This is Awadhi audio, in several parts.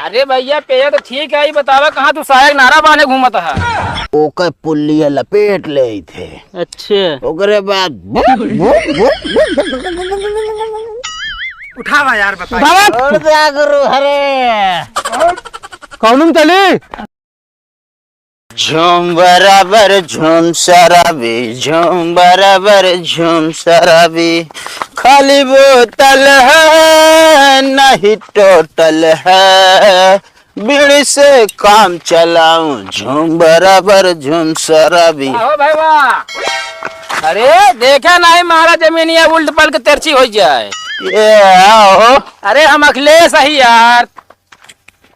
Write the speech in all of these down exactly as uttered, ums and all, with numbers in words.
अरे भैया, पिया तो ठीक है, ई बतावा कहाँ तू साया के नारा बान्हे घूमत है? ओकर पुल्लिया लपेट लेइत है। अच्छा। ओकरे बाद उठावा यार, बतावा। छोड़ द्या गुरु, अरे। कौन में चली? झूम बराबर झूम शराबी, झूम बराबर झूम शराबी। खाली बोतल है, नहीं टोटल है। बीड़ी से काम चलाऊं, झूम बराबर झूम शराबी। आहो भाई वाह। अरे देखे नहीं महाराज, जमीनिया उल्ट पलट के तिरछी होइ जाए। ये आओ। अरे हम अखिलेश ही यार।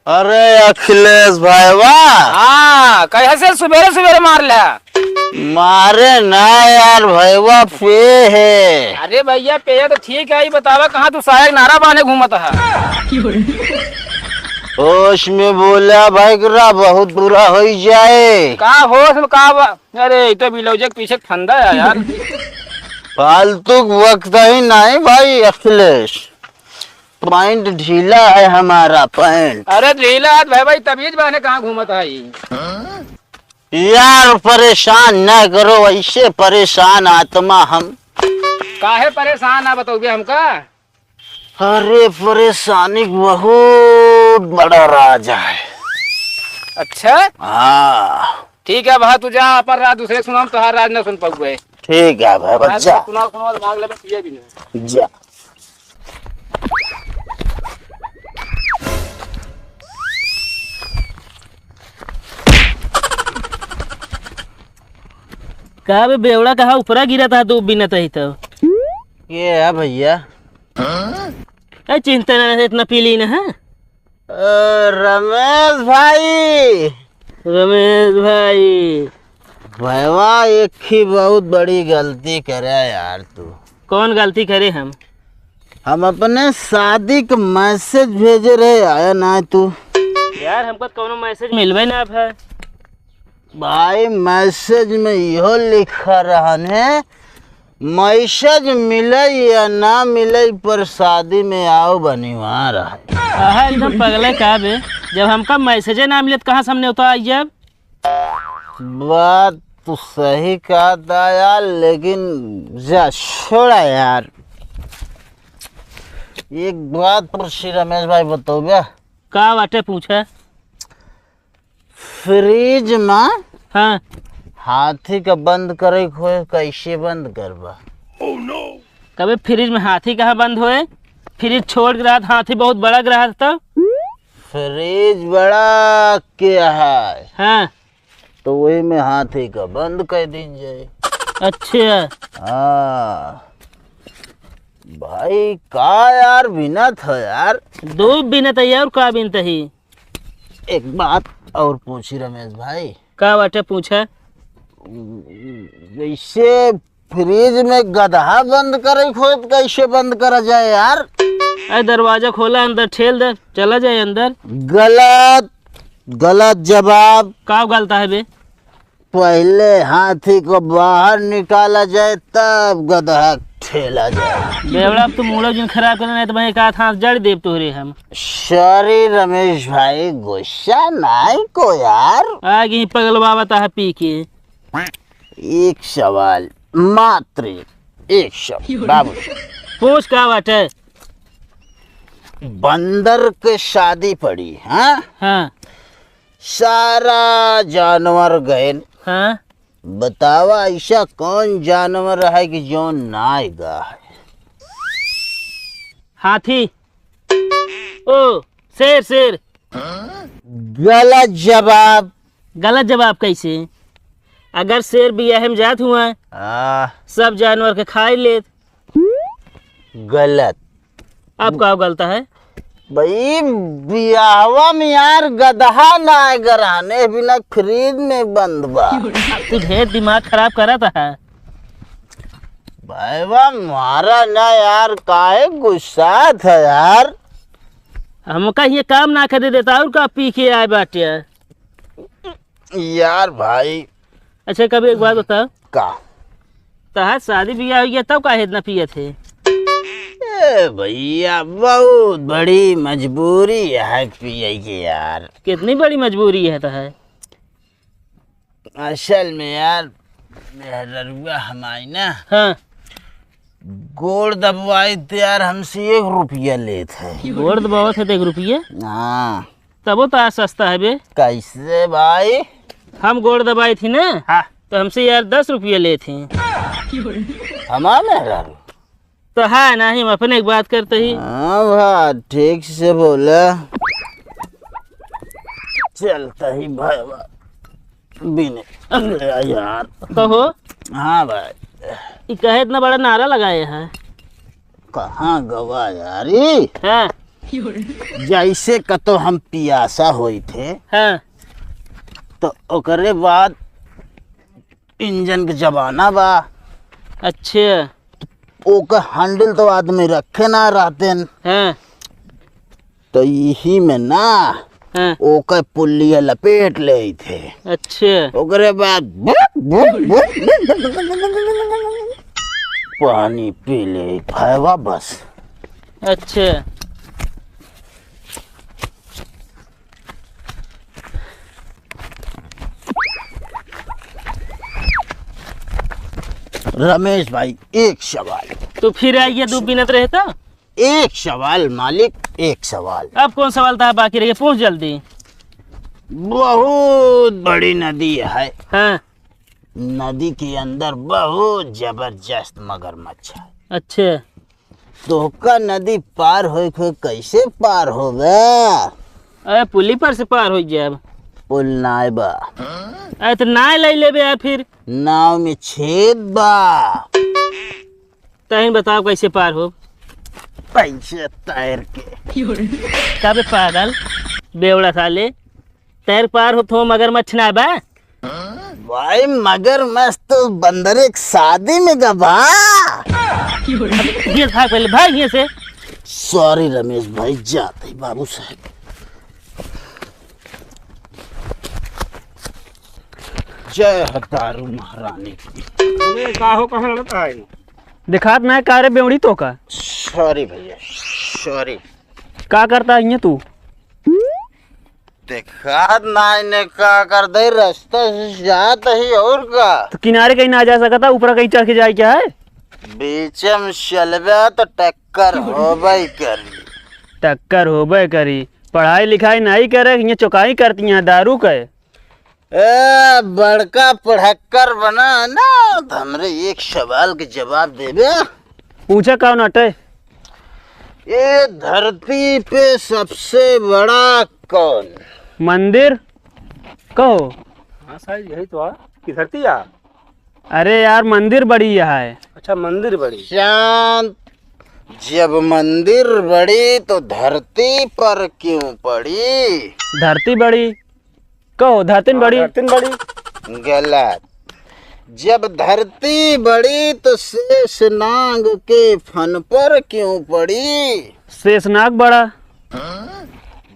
अरे अखिलेश भाई वाह। हाँ, कैसे सुबेरे सुबेरे मार ल्या? मारे ना यार, भैया पे है। अरे भैया, पे है तो ठीक है, ई बतावा कहाँ तू साया के नारा बान्हे घूमत है? होश में बोला भाई, करा बहुत बुरा होइ जाए। का होश में का बा-, अरे, ई तो बिलौजे के पीछे के फंदा है यार। फालतू वक्त ही नहीं भाई अखिलेश। पैंट ढीला है हमारा, पैंट। अरे ढीला है भाई, भाई, तमीज बान्हे कहाँ घूमत है ई? यार परेशान ना करो, ऐसे परेशान आत्मा हम। काहे परेशान ना बतौगे हमका? अरे परेशानी के बहुत बड़ा राज है। अच्छा? हाँ। ठीक है भाई, तू जा अपन राज दूसरे के सुनाओ, तोहार राज ना सुन पाऊंगे। ठीक है भाई, आज बच्चा। सुनाओ, सुनाओ, दिमाग लगे, पिए भी नहीं। जा। का बे बेवड़ा, कहाँ ऊपरा गिरत है तू बिनत ही तो? के है भैया? ए, चिंता ना, इतना पी ली ना, हाँ? ए, रमेश भाई। रमेश भाई। भैया, एक ही बहुत बड़ी गलती करे यार तू। कौन गलती करे हम? हम अपने शादी के मैसेज भेजे रहे, आया ना तू। यार, हमको तो कौनो मैसेज मिलबे ना है। भाई, मैसेज में इहो लिखा रहन है, मैसेज मिले या ना मिले, पर शादी में आओ बनिवार है। आहा, एकदम पगले का बे, जब हमका मैसेजे ना मिले तो कहाँ से हम नेवता आई जब? बात तो सही कहा था यार, लेकिन जा छोड़ा यार। एक बात पूछी रमेश भाई, बतौबे? का बाटे पूछे? फ्रिज में हाँ। हाथी का बंद करे के होए, कैसे बंद करबा? कबे फ्रिज में हाथी कहाँ बंद होए? फ्रिज छोट ग्रहत, हाथी बहुत बड़ा ग्रहत। तो फ्रिज बड़ा के है, हाँ। तो वही में हाथी का बंद कर दीन जाए। अच्छा। हाँ भाई, का यार बिनत है यार? दो बिनत है यार, का बिनत है? एक बात और पूछी रमेश भाई। का बाटे पूछा? जैसे फ्रिज में गदहा बंद करे खोत, कैसे बंद करा जाए यार? अरे दरवाजा खोला, अंदर ठेल दे, चला जाए अंदर। गलत, गलत जवाब। का गलता है बे? पहले हाथी को बाहर निकाला जाए, तब गदहा ठेला जाए। बेवड़ा, अब तू मूड जिन खराब करना, नहीं तो मैं एक हाथ, हाथ जड़ देब तोहरे हम। सॉरी रमेश भाई, गुस्सा नाई को यार। आ गई पगलवा बता है पी के। एक सवाल, मात्र एक सवाल, बाबू। पूछ का बाटे? बंदर के शादी पड़ी, हाँ? हाँ। सारा जानवर गए। हाँ। बतावा, ऐसा कौन जानवर है कि जौन ना आएगा? हाथी। ओ, शेर, शेर। गलत जवाब। गलत जवाब कैसे? अगर शेर बियाहे में जात हुआ, आ। सब जानवर के खाई लेत। गलत। अब का गलता है? भाई, बियाहवा में यार गदहा ना आए गराने बिना फ्रिज में बंद बा। तू ढेर दिमाग खराब करत है। भाई वाह, मारा ना यार, काहे गुस्सा था यार? हमका ये काम ना करे देता और का पी के आए बाटे? यार भाई। अच्छा, कभी एक बात बता। का? तहार शादी बियाह हो गया तब काहे इतना पियत है? ए भैया, बहुत बड़ी मजबूरी है पिए के यार। कितनी बड़ी मजबूरी है तो है? असल में यार, मेहररुआ हमारी ना, हाँ। गोड़ दबवाई तो यार हमसे एक रुपया लेत है। गोड़ दबावत है तो एक रुपया? हाँ। तबो तो आज सस्ता है बे। कैसे भाई? हम गोड़ दबाई थी ना, हाँ। तो हमसे यार दस रुपया लेत ही। हमार मेहरारू? तो है नहीं, हम अपने एक बात करते ही। हाँ भा, ठीक से बोला। चलता ही भाई, बिने। अरे यार। कहो। हाँ भाई। ई कहे इतना बड़ा नारा लगाए है? कहाँ गवा यार ई? हाँ। जैसे कतो हम पियासा होई थे, हाँ। तो ओकरे बाद इंजन के जमाना बा। अच्छा। ओकर हैंडल तो आदमी रखे ना रहते हैं। हाँ। तो यही में ना, हाँ। ओकर पुल्लिया लपेट ले थे। अच्छा। ओकरे बाद बुक, बुक, बुक, पानी पी ले फैवा बस। अच्छा। रमेश भाई, एक सवाल। तो फिर आइए, दो मिनट रहे तो। एक सवाल मालिक, एक सवाल। अब कौन सवाल था बाकी रह गया? पूछ जल्दी। बहुत बड़ी नदी है। हाँ। नदी के अंदर बहुत जबरदस्त मगरमच्छ है। अच्छा। तोहका नदी पार होए के कैसे पार होबे? अरे पुली पर से पार हो जाब। पुल नाय बा। अरे तो नाय ले लेबे यार फिर। नाव में छेद बा। तहिन बताओ कैसे पार हो? पैसे तैर के। का बे पागल, बेवड़ा साले, तैर पार हो तो मगरमच्छ ना बा? भाई मगरमच्छ तो बंदर एक शादी में गबा। ये भाग पहले, भाग यहाँ से। सॉरी रमेश भाई, जाते ही बाबू साहब। जय हो दारू महारानी की। अरे का हो, कहाँ लड़त है? दिखात ना है का रे बेवड़ी तो का? सॉरी भैया, सॉरी। का करता है ये तू? देखात ना इन्हें का कर दे, रास्ता से जात ही और का। तो किनारे कहीं ना जा सकता, ऊपर कहीं चढ़ के जाए क्या है? बीच में चलबे तो टक्कर होबे करी। टक्कर होबे करी। पढ़ाई लिखाई नहीं करे, ये चौकाई करती हैं दारू के। ए, बड़का पढ़क्कर बना है ना, तो हमरे एक सवाल के जवाब देबे। पूछा कौन अटे? ये धरती पे सबसे बड़ा कौन? मंदिर। कहो। हाँ साहब, यही तो है। कि धरती आ? अरे यार, मंदिर बड़ी है। अच्छा, मंदिर बड़ी। शांत। जब मंदिर बड़ी तो धरती पर क्यों पड़ी? धरती बड़ी। कहो, धरती हाँ, बड़ी। धरती बड़ी। गलत। जब धरती बड़ी तो शेष नाग के फन पर क्यों पड़ी? शेष नाग बड़ा।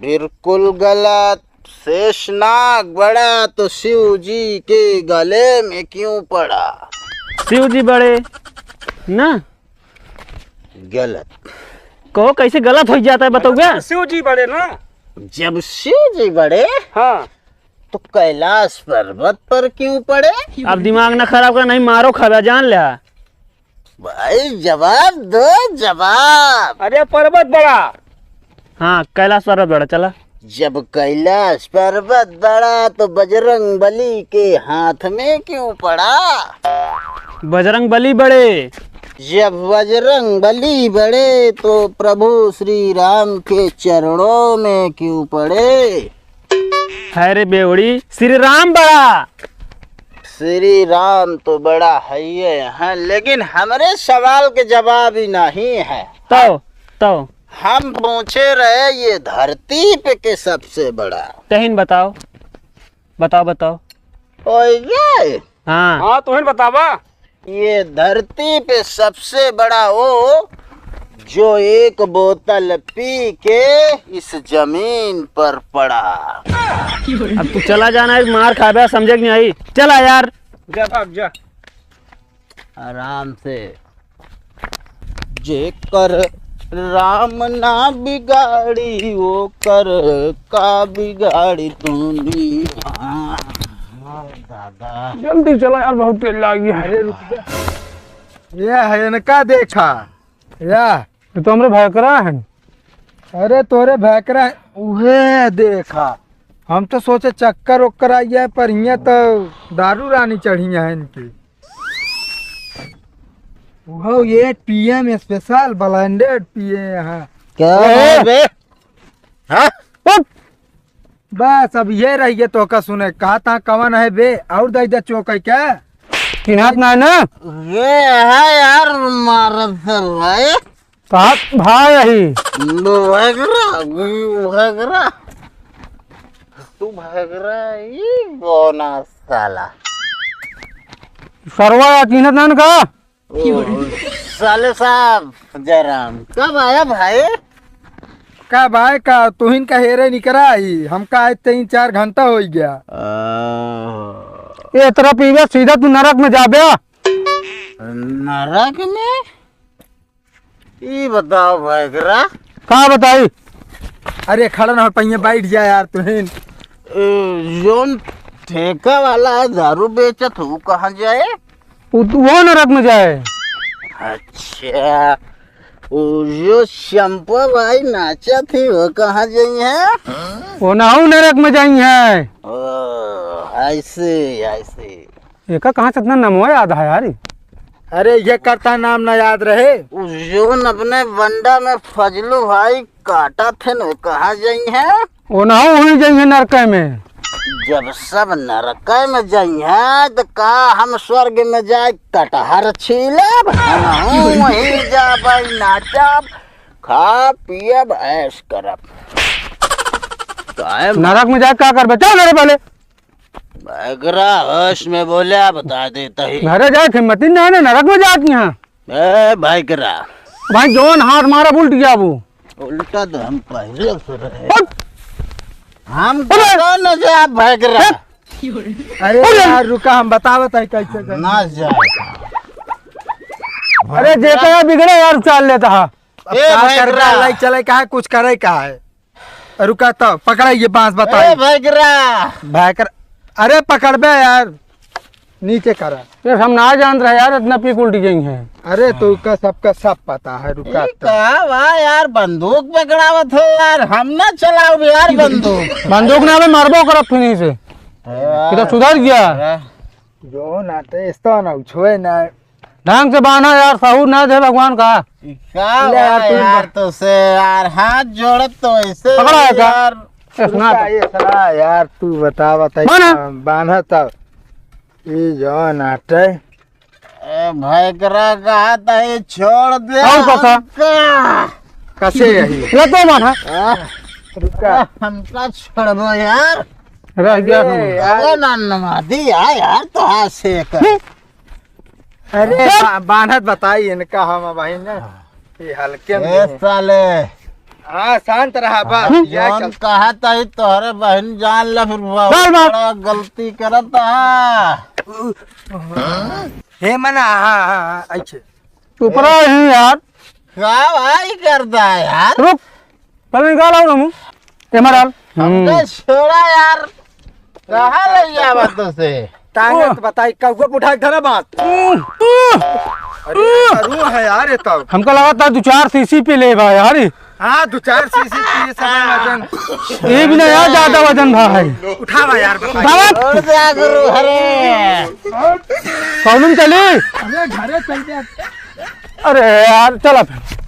बिल्कुल गलत। शेष नाग बड़ा तो शिव जी के गले में क्यों पड़ा? शिव जी बड़े ना। गलत। कहो, कैसे गलत हो जाता है, बताओ। शिव जी बड़े ना। जब शिव जी बड़े, हाँ। तो कैलाश पर्वत पर क्यों पड़े? अब दिमाग ना खराब कर, नहीं मारो खाबा, जान ले। भाई, जवाब दो, जवाब। अरे, पर्वत बड़ा। हाँ, कैलाश पर्वत बड़ा, चला। जब कैलाश पर्वत बड़ा, तो बजरंग बली के हाथ में क्यों पड़ा? बजरंग बली बड़े। जब बजरंग बली बड़े, तो प्रभु श्री राम के चरणों में क्यों पड़े? है रे बेवड़ी, श्री राम बड़ा। श्री राम तो बड़ा है ये है, लेकिन हमरे सवाल के जवाब ही नहीं है। तो, तो। हम पूछे रहे ये धरती पे के सबसे बड़ा। तहिन बताओ, बताओ, बताओ। ओए ये? हाँ। हाँ, तुहिन बतावा। ये धरती पे सबसे बड़ा वो जो एक बोतल पी के इस जमीन पर पड़ा। अब तू चला जाना है, मार खाबे, समझे कि नहीं? चला यार। जा भाग जा। आराम से। जेकर राम ना बिगाड़ी ओकर, का बिगाड़ी दुनिया। हाँ, दादा। जल्दी चला यार, बहुत तेज लागी है। अरे रुक जा। ये है, इनका देखा। या। ये तो हमरे भैकरा है। अरे तोरे भैकरा है, उहे देखा। हम तो सोचे चक्कर ओक्कर आई है, पर हियाँ तो दारू रानी चढ़ी है इनकी। वो ये पी एम special blinded पिए हैं। क्या ए! बात बे? हाँ? उठ! बस अब ये रहिए तो का सुने, कहा था कवन है बे, और दे दे चौक है क्या? चिन्हात ना है ना? ये है यार, मारत सर भाई। सात भाई यही। भैकरा, भैकरा। तू भैकरा, ई कौन आ साला? सरवा या चिन्हत नान का? ओ, साले साहब, जयराम, कब आया भाई? का भाई का, तुहिन का हेरे निकरा ही, हमका आज तीन चार घंटा हो गया। ओह। ये तरह पीबे, सीधा तू नरक में जाबे। नरक में? ई बताओ भैकरा। का बताई? अरे खड़ा ना हो, पहिए बैठ जा यार तुहिन। ए, जौन ठेका वाला है, दारू बेचत हो, कहाँ जाए? उ, वो नरक में जाए। अच्छा, वो जो चंपा भाई नाचत ही, वो कहाँ जाई है? वो ना, वो नरक में जाई है। ओ, ऐसे, ऐसे। एका कहाँ से इतना नमवा याद है यार? अरे, ये करता नाम ना याद रहे। उ जौन अपने बंडा में फजलू भाई काटा थे न, कहाँ जाई है? वो ना, वहीं जाई है नरक में। जब सब नरक में जाई है, तो का हम स्वर्ग में जाए कटहर छीलब? हम वहीं जाबे नाचब, खा पियब, ऐश करब। काहे नरक में जाए का करबे? चल मेरे पहले। भैकरा होश में बोल्या, बता देता ही। घरे जाए के हिम्मत ही नहीं है, नरक में जात यहाँ। ए भैकरा। भाई जौन हाथ मारा उल्ट गया वो। उल्टा तो हम पहले से रहे। हट। हम अरे। कौन न जा भैकरा? हट। अरे अरे। यार रुका, हम बतावत है कैसे कैसे। ना जा। अरे जेकरा बिगड़े यार चाल लेता है। अब ए का भैकरा। करबे, लाई चले का है, कुछ करे का है। रुका तो, पकड़ा ये बांस बताई। ए, भैकरा। भैकर-, अरे पकड़बे यार, नीचे करा। ये हम ना जानत रहे यार, इतना पी के उल्टी गई हैं। अरे तो का सबका सब पता है, रुका ई तो। का बा यार, बंदूक पकड़ावत हो यार, हम ना चलाउब यार बंदूक। बंदूक ना बे, मारबो करब फिर से। हाँ। कितना सुधर गया। हाँ। जो ना ते इस तो ना उछवे ना। ढंग से बांधा यार, सहूर ना दे भगवान का। ई का ले यार, बा तू यार, बा- तो से यार, हाथ जोड़त तो ऐसे पकड़ा है का? यार। ए, सुना रुका, तो। ये सुना यार, तू बता, बता, बांधा। बांधा तब। ई जौन आटे। ए, भैकरा कहा था, ये छोड़ दे और पका। हमका। कसे यही? ले तो बांधा। आ, रुका। हमका छोड़बो यार। रह गया ए, हम। यार। अरे ना, नमादी यार, यार, तो हाथ से कर। हम्म। अरे, बा-, बान्हत बताई इनका हम भाई ना। ये हल्के में ए नहीं। साले। हाँ, शांत रहा, बस। हाँ, या जौन चल। कहा तही तोहरे बहिन जान ला, फिर बहुत चल, बाप। बड़ा गलती करत हा। हे मना, हाँ, हाँ, हाँ, ऐसे। ऊपरा ही यार। का भाई करता है यार? रुक, पहले निकाल आओ ना मुंह। कैमरा डाल। हमका हम्म। छोड़ा यार। कहाँ ले जावा तो से? तांगत ओह। बताई, कौआ उठा के धरा बात। ओह, ओह, अरे, ओह। करू है यार ये तो। हमका लगा था दो चार सीसी पी ले बा यार। हाँ, दो चार सीसी पी ये सब वजन। ये भी ना यार, ज्यादा वजन भा है। उठावा यार, बताई। उठावा। छोड़ दे गुरु, अरे। कौन में चली? अरे, घरे चल जा। अरे यार, चला फिर।